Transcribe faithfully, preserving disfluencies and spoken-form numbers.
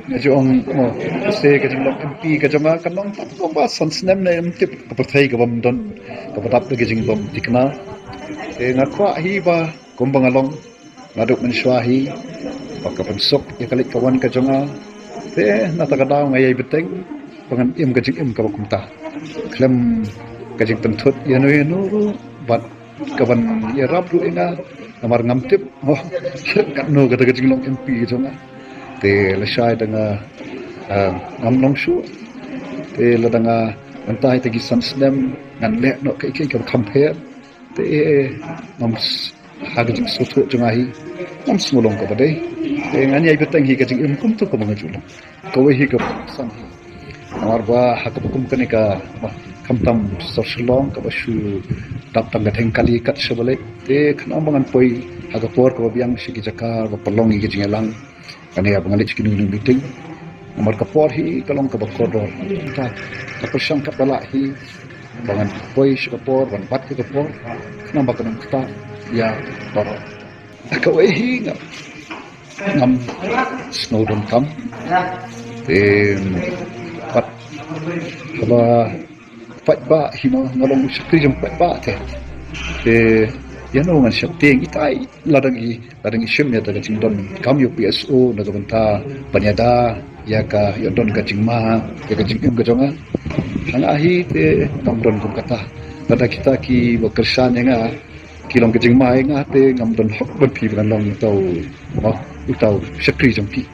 Nga ju ong, oh, se ka jinglong M P ka jong nga ka long tang kumba san snem ne em tip ka pyrthei ka bym don, ka ba dap da ka jingbym thikna. Te nga kwah hi ba kumba nga long, nga duk mynshuwa hi ba ka pynsuk ïa ka leit ka wan ka jong nga. Te na ta ka daw nga ïai bteng ba ngan im ka jingim kaba kumta khlem ka jingpynthut ïano ïano ruh bad ka ban ïarap ruh ïa nga. Namar ngam tip, oh, katno kata ka jinglong M P jong nga. Te lashai da nga, ah, ngam long shuh. Te lada nga, mynta ïa ta ki san snem ngan leh noh kaei kaei kaba kham pher. Te ngam s-, ha ka jingsngewthuh jong nga hi ngam sngewlong kaba dei. Te ngan ïai bteng hi ka jingim kumto kaba nga ju long. Kawei hi ka pyrshang hi. Namar ba ha kaba kum kane ka, bah, khamtam sor Shillong kaba shu dap tang ka theng kali kat sha ba leit. Te khnang ba ngan poi ha ka por kaba biang sha ki jaka ba pynlong ïa ka jingïalang. Kane ba ngan leit sha kino kino meeting. Namar ka por hi ka long kaba kordor. Ka, ka pyrshang kaba lah hi ba ngan poi sha ka por, ban bat ïa ka por. Khnang ba kan ym ktah ïa baroh. Kawei hi nga, ngam sngew donkam. Te pat haba paidbah hi mo, nga long u shakri jong paidbah te. Te ïano ngan shakri ngi tai, lada ngi, lada ngi shim ïa ta ka jingdonkam ïa u P S O na ka bynta ban ïada ïa ka, ïa don ka jingma ïa ka jingim ka jong nga. Ha nga hi te ngam don kum kata. Lada kita ki ba kyrshan ïa nga ki long ka jingma ïa nga te ngam don hok ban phi ban long uta u, mo, uta u shakri jong phi.